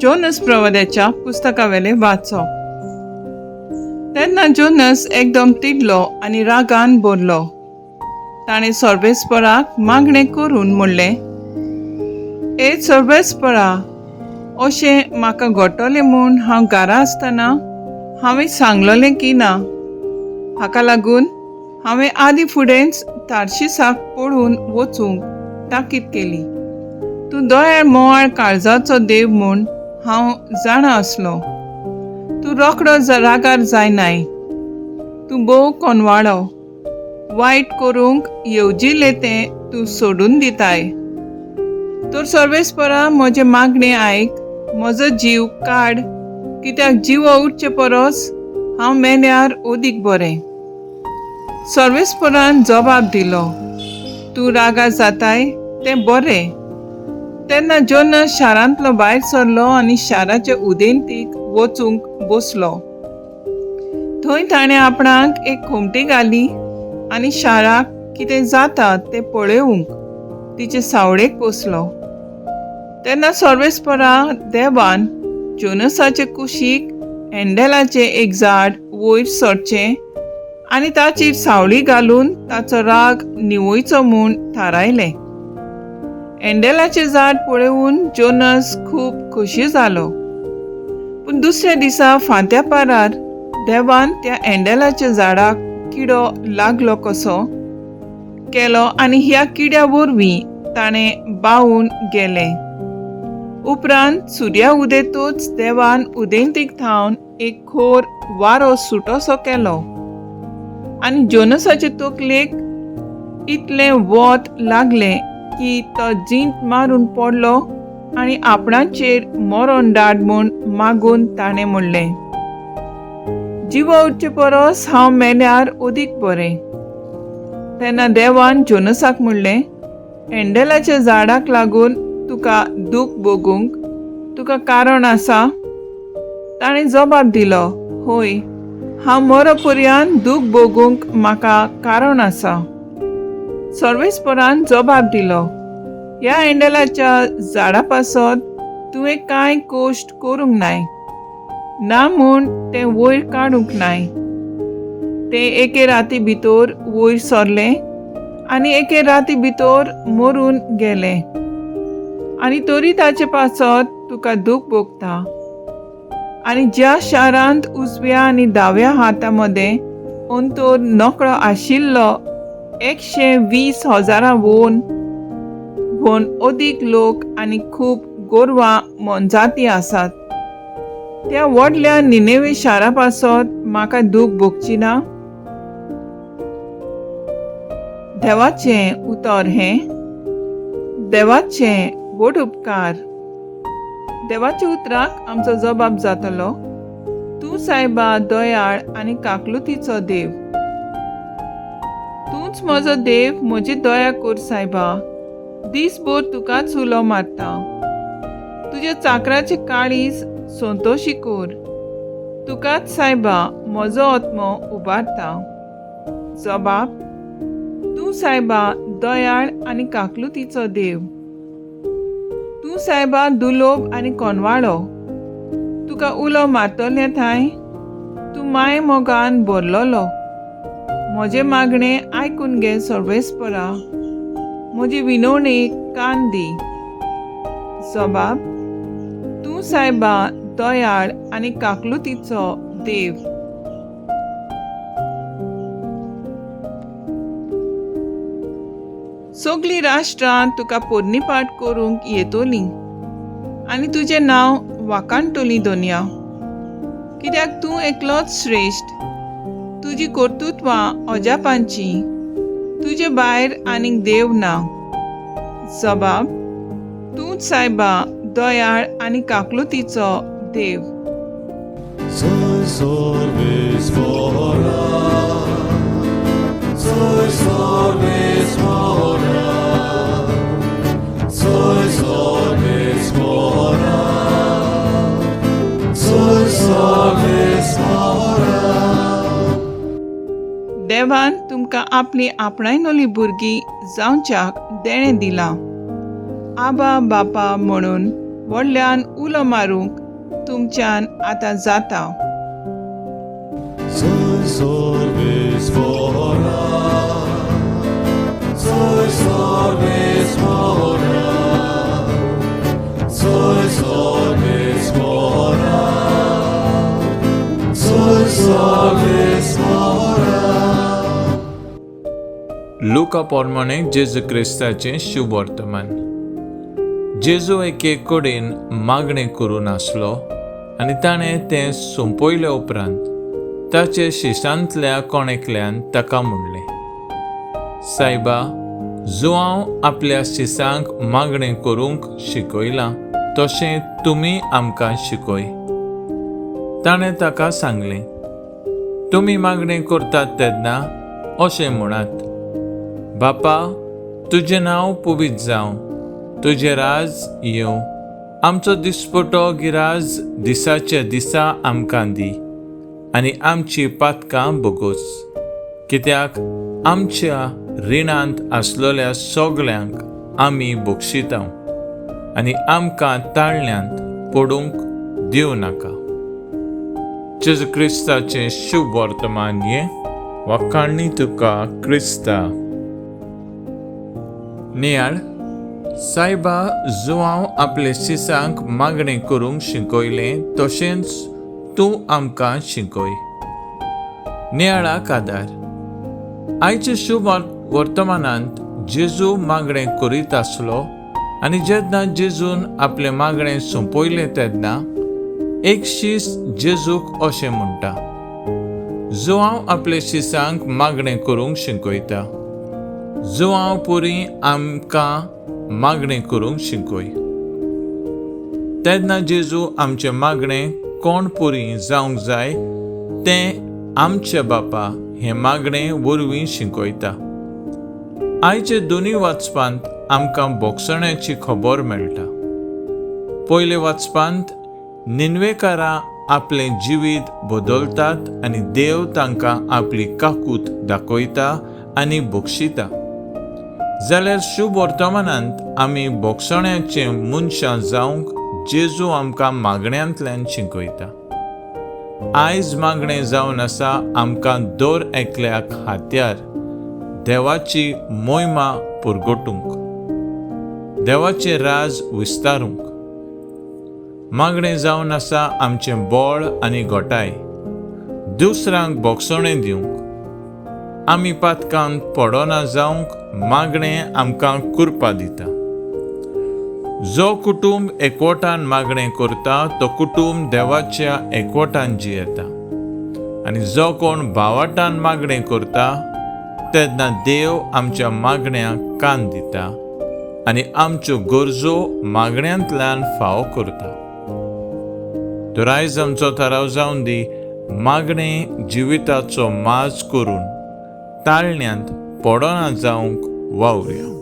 Jonas प्रवाद्याच्या पुस्तकावेलें वाचप. तेन्ना Jonas एकदम तिडलो आनी रागान भरलो. ताणें सर्वेस्पराक मागणें करून म्हणलें, ए सर्वेस्परा, अशें म्हाका घडटलें म्हूण हांव घरा आसतना हांवें सांगलोलें की ना? हाका लागून हांवें आदीं फुडेंच तार्शिसाक पळून वचूंक ताकीद केली. तूं दयाळ मोवाळ काळजाचो देव म्हूण हांव जाणा आसलो. तूं रोखडो रागार जायनाय, तूं भोव कोनवाडो, वायट करूंक येवजिलें तें तूं सोडून दिताय. तर सर्वेस्परा, म्हजें मागणें आयक, म्हजो जीव काड, कित्याक जिवो उरचे परस हांव मेल्यार अदीक बरें. सर्वेस्परान जबाब दिलो, तूं रागार जाताय तें बरें. तेन्ना जोनस शारांतलो भायर सरलो आनी शाराचे उदेंतीक वचूंक बसलो. थंय ताणें आपणाक एक खोमटी घाली आनी शाराक कितें जाता तें पळोवंक तिचे सावळेक बसलो. तेन्ना सर्वेस्परा देवान जोनसाचे कुशीक एंडेलाचें एक झाड वयर सरचें आनी ताचेर सावळी घालून ताचो राग निवयचो म्हूण थारायलें. एंडेलाचें झाड पळोवन जोनस खूब खोशी जालो. पूण दुसऱ्या दिसा फांत्या पारार देवान त्या एंडेलाच्या झाडाक किडो लागलो कसो केलो आनी ह्या किड्या वरवीं ताणें बावून गेलें. उपरांत सुर्या उदेतूच देवान उदेंतीक थावन एक खोर वारो सुटोसो केलो आनी जोनसाचे तकलेक इतलें वत लागलें की तो जींत मारून पडलो आनी आपणाचेर मरण धाड म्हूण मागून ताणें म्हणलें, जिवो उरचे परस हांव मेल्यार अदीक बरें. तेन्ना देवान जोनसाक म्हणलें, एंडेलाच्या झाडाक लागून तुका दूख भोगूंक तुका कारण आसा? ताणें जबाब दिलो, हय, हांव मरो पर्यंत दूख भोगूंक म्हाका कारण आसा. सर्वेस्परान जबाब दिलो, ह्या एंडेलाच्या झाडा पासत तुवें कांय कश्ट करूंक नाय, ना म्हूण तें वयर काडूंक नाय. तें एके राती भितर वयर सरलें आनी एके राती भितर मरून गेलें, आनी तरी ताचे पासत तुका दूख भोगता. आनी ज्या शारांत उजव्या आनी दाव्या हाता मदें अंतर नकळो आशिल्लो 120,000 वोन वोन अदीक लोक आनी खूब गोरवां मोनजाती आसात, त्या व्हडल्या निनेवे शारा पासत म्हाका दूख भोगची ना? देवाचें उतर हें. देवाचें व्हड उपकार. देवाच्या उतराक आमचो जबाब जातलो, तूं सायबा दयाळ आनी काकलुतीचो देव, तूंच म्हजो देव, म्हजी दया कर सायबा. दीसभर तुकाच उलो मारता, तुज्या चाकराचे काळीज संतोशी कर, तुकाच सायबा म्हजो आत्मो उबारता. जबाब, तूं सायबा दयाळ आनी काकलुतीचो देव, तूं सायबा दुलोब आनी कोनवाळो, तुका उलो मारतलें थांय तूं माय मोगान भरलोलो. म्हजें मागणें आयकून घे सर्वेस्परा, म्हजी विनवणेक कान दी. जबाब, तूं सायबा दयाळ आनी काकलुतीचो देव. सगलीं राष्ट्रां तुका पोरणीपाठ करूंक येतलीं आनी तुजें नांव वाखाणटलीं दोनया, कित्याक तूं एकलोच श्रेश्ठ, तुजी कर्तृत्वां अजापांचीं, तुजे भायर आनीक देव ना. जबाब, तूंच सायबा दयाळ आनी काकलुतीचो देव. Soy सर्वेस्परा, soy सर्वेस्परा, soy सर्वेस्परा, soy सर्वेस्परा. देवान तुमकां आपली आपणायनोली भुरगीं जावच्याक देणें दिलां. आबा बापा म्हणून व्हडल्यान उलो मारूंक तुमच्यान आतां जाता. Soy sorbis mora, soy sorbis mora, soy sorbis mora, soy sorbis mora. लुका पोरमाणे जेजू क्रिस्ताचें शुभ वर्तमान. जेजू एके कडेन मागणें करून आसलो आनी ताणें तें सोंपयले उपरांत ताचे शिशांतल्या कोण एकल्यान ताका म्हणलें, सायबा, जुआंव आपल्या शिसांक मागणें करूंक शिकयलां तशें तुमी आमकां शिकय. ताणें ताका सांगलें, तुमी मागणें करतात तेन्ना अशें म्हणात, बापा, तुजें नांव पवित्र जावं, तुजें राज येवं, आमचो दिसपटो गिराज दिसाच्या दिसा आमकां दी आनी आमची पातकां बोगोस, कित्याक आमच्या रिणांत आसलेल्या सगल्यांक आमी बक्षिता, आनी आमकां ताळण्यांत पडूंक दिवं नाका. जेजू क्रिस्ताचें शुभ वर्तमान हें. वाखाणणी तुका क्रिस्ता. नियाळ. सायबा, जुआंव आपले शिसांक मागणें करूंक शिकयलें तशेंच तूं आमकां शिकय. नियाळाक आदार. आयच्या शुभ वर्तमानांत जेजू मागणें करीत आसलो आनी जेन्ना जेजून आपलें मागणें सोंपयलें तेन्ना एक शीस जेजूक अशें म्हणटा, जुआंव आपले शिसांक मागणें करूंक शिकयता, जुआंव पुरी आमकां मागणें करूंक शिकय. तेन्ना जेजू आमचें मागणें कोण पुरी जावंक जाय तें आमचे बापा हें मागणें वरवीं शिकयता. आयचे दोनूय वाचपांत आमकां बोगसण्याची खबर मेळटा. पयले वाचपांत निन्वेकारां आपलें जिवीत बदलतात आनी देव तांकां आपली काकूत दाखयता आनी बक्षिता, जाल्यार शुभ वर्तमानांत आमी बोगसण्याचे मनशां जावंक जेजू आमकां मागण्यांतल्यान शिकयता. आयज मागणें जावन आसा आमकां दर एकल्याक हात्यार देवाची मोहिमा पुरगटूंक, देवाचें राज विस्तारूंक. मागणें जावन आसा आमचें बळ आनी घटाय दुसऱ्यांक बोगसणें दिवंक. आमी पातकांत पडना जावंक मागणें आमकां कुरपा दिता. जो कुटुंब एकवटान मागणें करता तो कुटुंब देवाच्या एकवटान जियेता, आनी जो कोण भावाटान मागणें करता तेन्ना देव आमच्या मागण्यांक कान दिता आनी आमच्यो गरजो मागण्यांतल्यान फावो करता. तर आयज आमचो थाराव जावन दी, मागणें जिविताचो माज करून ताळण्यांत पडना जावंक वावुया.